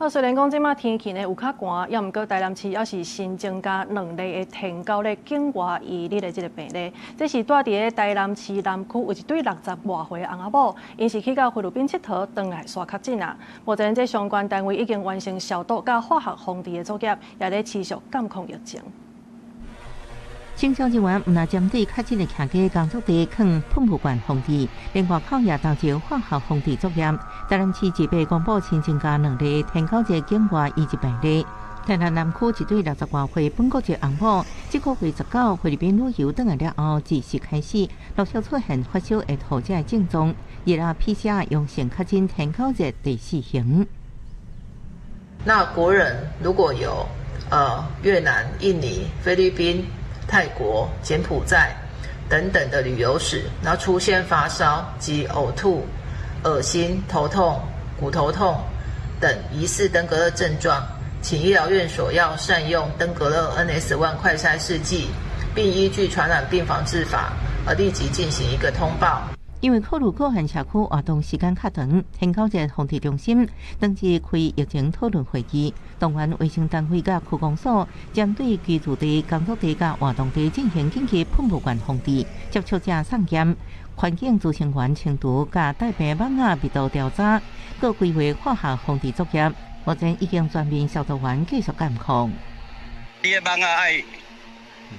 啊，雖然講這馬天氣呢有較寒，猶毋過台南市猶是新增加兩例的天狗咧境外移入的這个病例。這是蹛佇咧台南市南區有一對六十外歲的翁仔某，𪜶是去到菲律賓𨑨迌，轉來煞確診啊。目前這相關單位已經完成消毒佮化學防治的作業，也咧持續監控疫情。清消人員毋但針對確診的客家工作地囥噴霧罐防治，連外口也投入化學防治作業。台南市這擺公布新增加兩例天狗熱境外移入病例。台南南區一對六十外歲本國籍翁某，這個月19菲律賓旅遊轉來了後，自四開始陸續出現發燒會吐這症狀，日後 PCR 陽性確診天狗熱第四型。那國人如果有越南、印尼、菲律賓、泰國、柬埔寨等等的旅遊史，然後出現發燒及嘔吐、噁心、頭痛、骨頭痛等疑似登革熱症狀，請醫療院所要善用登革熱 NS1 快篩試劑，並依據傳染病防治法而立即進行一個通報。因為考慮個案社區活動時間較長，天狗熱防治中心當日開疫情討論會議，動員衛生單位佮區公所，針對居住地、工作地佮活動地進行緊急噴霧罐防治，接觸者送檢、環境衛生員清除佮帶病蠓仔密度調查，閣規劃化學防治作業。目前已經全面消毒完，繼續監控。你的蠓仔愛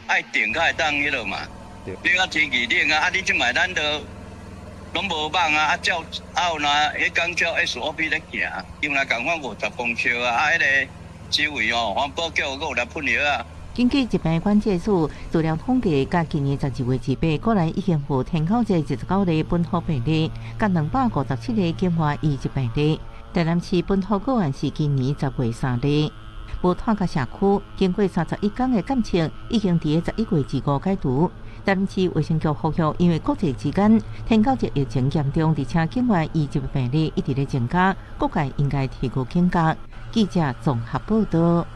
愛定才會當彼落嘛？你講天氣冷啊，啊你這擺咱都攏無蠓啊，啊照啊有若彼工照 SOP 咧行，因為仝款50公尺啊，啊彼个周圍哦，環保局閣有來噴藥啊。根據疾病管制署資料統計，佮今年12月28，國內已經有天狗熱29例本土病例，佮257例境外移入病例。台南市本土個案是今年10月3例。無拖佮社區，經過31工的監測，已經佇11月25解除。台南市衛生局呼籲，因為國際之間天狗熱疫情嚴重，而且境外移入病例一直咧增加，各界應該提高警覺。記者綜合報道。